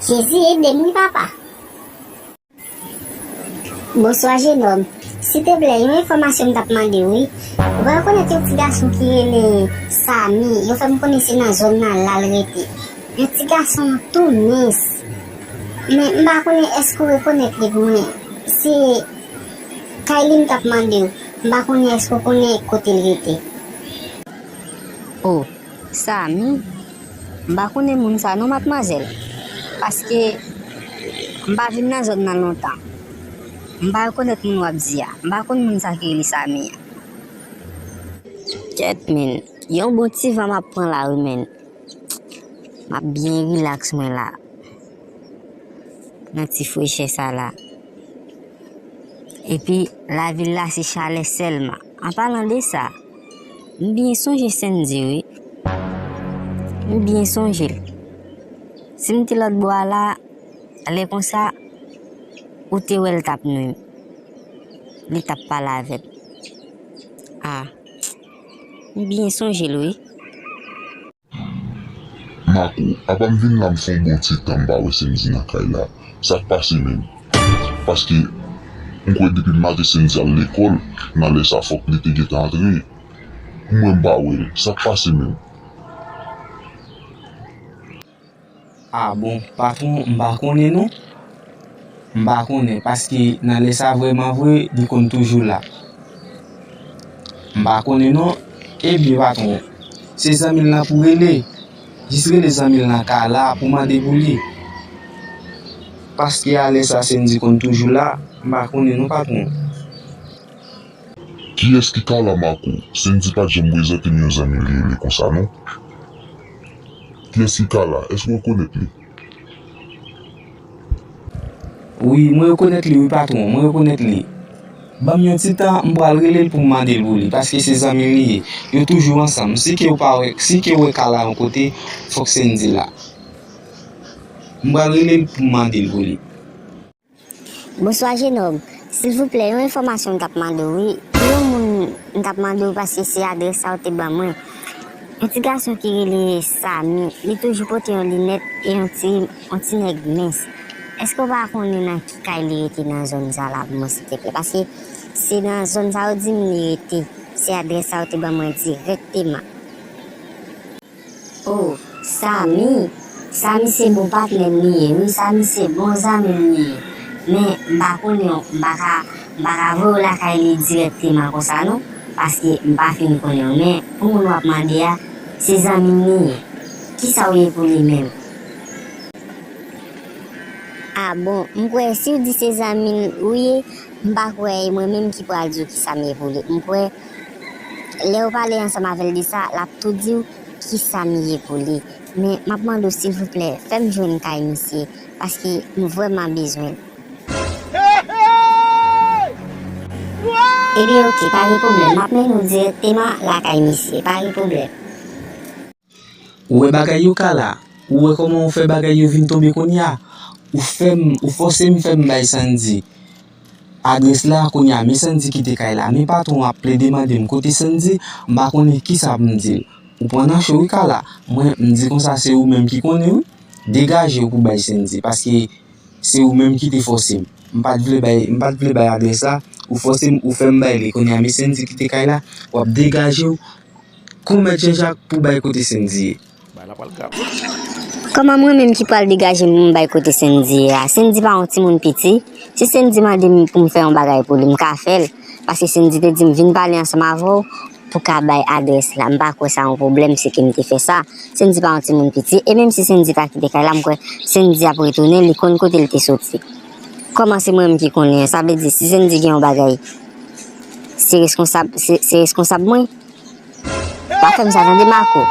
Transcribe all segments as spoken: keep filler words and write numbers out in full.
Jezi, ede m wi, papa. Bonswa, jenòm. Silteplè, yon enfòmasyon m t ap mande w, wi. Ou pa rekonèt yon ti gason ki rele Sami? Yo fè m konnen se nan zòn nan la l rete. Yon ti gason tou mens. Men m pa konnen èske w rekonèt li pou mwen. Se kay li m t ap mande w. M pa konnen èske w konnen kote l rete. O, Sami? M pa konnen moun sa non, madmwazèl. Paske m pa vin nan zòn nan lontan. M pa rekonèt moun w ap di a. M pa konn moun sa ki rele Sami a. Kèt, men. Yon bon ti van m ap pran la, wi, men. M ap byen rilaks, mwen, la. Nan ti frechè sa la. Epi, lavil la se chalè sèlman. An palan de sa, m byen sonje Sendy, wi. M byen sonje l. Si m te lòt bò a la, lè konsa, ou te wè l t ap nwi m. Li t ap pale avè m. A, m byen sonje l, wi. Makou, apa m vin la m fè yon bon ti tan m pa wè Sendy nan kay la. Sa k pase menm? Paske m kwè depi m maten Sendy al lekòl, nan lè sa fòk li te gentan antre. M wè m pa wè l. Sa k pase menm? A bon, patwon, m pa konnen non. M pa konnen, paske nan lè sa vrèman vre, li konn toujou la. M pa konnen non. Ebyen, patwon, se zanmi l lan pou rele. Jis rele zanmi l lan Kala pou mande pou li. Paske a lè sa Sendy konn toujou la, m pa konnen non, patwon. Kiyès ki Kala, Makou? Sendy pa t janm prezante m yon zanmi li rele konsa non. Kiyès ki Kala? Èske w rekonèt li? Wi, mwen rekonèt li wi patwon, mwen rekonèt li. Ban m yon ti tan, m pral rele l pou m mande l pou li, paske se zanmi m li ye. Yo toujou ansanm. Si ke w pa wè, si ke w wè Kala yon kote, fòk Sendy la. M pral rele l pou m mande l pou li. Bonswa jenòm. Silvouplè, yon enfòmasyon m t ap mande w wi. Pou yon moun m t ap mande w paske se adrès sa w te ban mwen. Yon ti gason ki rele Sami, li toujou pote yon linèt e yon ti, yon ti nèg mens. Èske w pa konnen nan ki kay li rete nan zòn sa la pou mwen silteplè? Paske se nan zòn sa yo di m li rete. Se adrès sa yo te ban mwen dirèkteman. O, Sami. Sami se bon patnè m li ye wi, Sami se bon zanmi m li ye. Men m pa konnen, m pa ka, m pa ka voye w lakay li dirèkteman konsa non, paske m pa fin konnen w. Men pou moun w ap mande a, se zanmi m li ye. Kisa w ye pou li menm? A bon, m kwè si w di se zanmi l ou ye, m pa kwè e mwen menm ki pral di w kisa m ye pou li. M kwè lè yo pale ansanm avè l de sa, l ap tou di w kisa m ye pou li. Men m ap mande w silvouplè, fè m jwenn kay misye, paske m vrèman bezwen l. Ebyen oke, pa gen pwoblèm, m ap mennen w dirèkteman lakay misye, pa gen pwoblèm. Ou wè bagay yo Kala, ou wè kòman ou fè bagay yo vin tonbe kounye a? Ou fè m, ou fòse m fè m bay Sendy adrès la, kounye a men Sendy kite kay la, men patwon ap plede mande m kote Sendy, m pa konnen kisa pou m di l. Ou pran nan cho wi Kala, mwen m di konsa se ou menm ki konnen wi, degaje w pou bay Sendy, paske se ou menm ki te fòse m. M pa t vle bay, m pa t vle bay adrès la, ou fòse m, ou fè m bay li, kounye a men Sendy kite kay la, w ap degaje w, Kon mèt Janjak pou bay kote Sendy ye. Kòman mwen menm ki pral degaje m pou m bay kote Sendy ye a? Sendy pa yon timoun piti. Si Sendy mande m pou m fè yon bagay pou li, m ka fè l. Paske Sendy te di m vin pale ansanm avè w pou ka bay adrès la. M pa kwè sa yon pwoblèm, se ke m te fè sa. Sendy pa yon timoun piti. E menm si Sendy ta kite kay la, m kwè Sendy ap retounen, li konn kote l te soti. Kòman se mwen menm ki konnen? Sa vle di, si Sendy gen yon bagay, se reskonsab, se, se reskonsab mwen? Pa fè m sa tande Mako.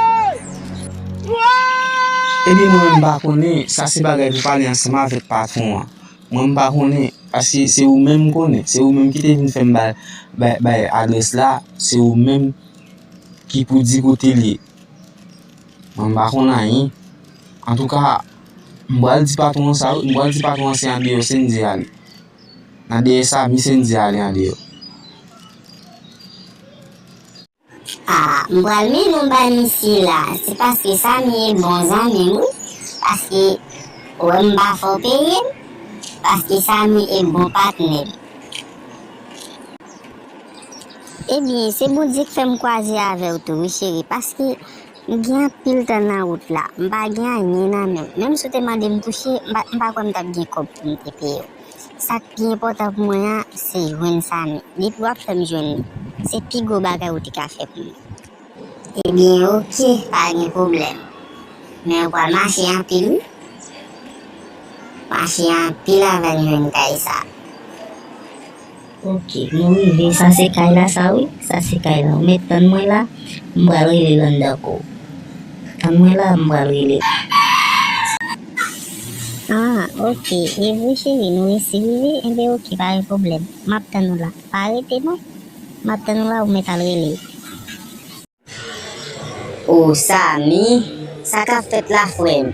Ebyen mwen menm m pa konnen, sa se bagay pou pale ansanm avèk patwon an. Mwen m pa konnen, paske se ou menm m konnen, se ou menm ki te vin fè m bay, bay, bay adrès la, se ou menm ki pou di kote l ye. Mwen m pa konn anyen. Antouka, m pral di patwon an sa wi, m pral di patwon an se andeyò Sendy ale. Nan dèyè Samy Sendy ale andeyò. A, m pral mennen w bay misye la. Se paske Samy e bon zanmi m wi. Paske, ou wè m pa fè w peye m, paske Samy e bon patnè m. Ebyen, se Bondye k fè m kwaze avè w tou, wi, cheri, paske m gen anpil tan nan wout la. M pa gen anyen nan men m. Menm si w te mande m kouche, m pa, m pa kwè m t ap gen kòb pou m te peye w. Sa k pi enpòtan pou mwen an, se jwenn Samy. Depi w ap fè m jwenn li, se pi gwo bagay ou te ka fè pou mwen. Ebyen, oke, pa gen pwoblèm. Men ou pral mache anpil, wi. Mache anpil avan n jwenn kay sa. Oke, nou rive. Sa se kay la, sa, wi. Sa se kay la. Ou mèt tann mwen la, m pral rele l anndan kou. Tann mwen la, m pral rele. Ah, oke. E vre, cheri, nou resi rive? Enben, oke, pa gen pwoblèm. M ap tann ou la. Pa rete, non. M ap tann ou la, ou mèt al rele. O Samy, sa k ap fèt la, frè m?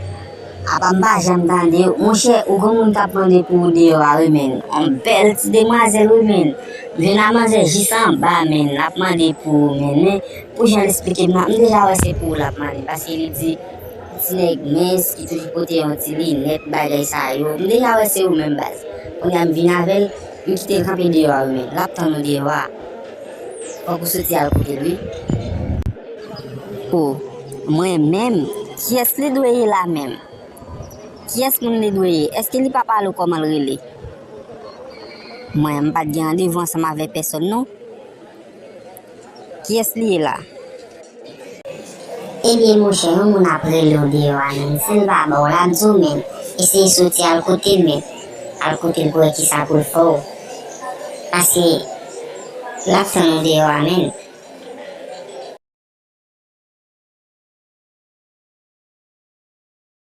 Apa m pa janm tande w. Monchè, ou gon moun k ap mande pou ou deyò a, wi, menn. On bèl ti demwazèl, wi, menn. M jwenn a manzè jis anba, menn. L ap mande pou ou, menn. Men, pou jan l esplike m nan, m deja wè se pou ou l ap mande. Paske li di, ti nèg mens ki toujou pote yon ti linèt, bagay sa yo. M deja wè se ou menm, baz. Kounye a m vin avè l, m kite l kanpe deyò a, wi, menn. L ap tann ou deyò a. Fòk ou soti al kote l, wi. O, mwen menm? Kiyès li dwe ye la menm? Kiyès moun li dwe ye? Èske li pa pale w kòman l rele? Mwen, m pa t gen randevou ansanm avèk pèsonn, non. Kiyès li ye la? Ebyen, monchè, yon moun ap rele w deyò a, menn. Si l pa ba w la, m di w, menn, eseye soti al kote l, menn. Al kote l pou wè kisa pou l fè w. Paske l ap tann ou deyò a, menn.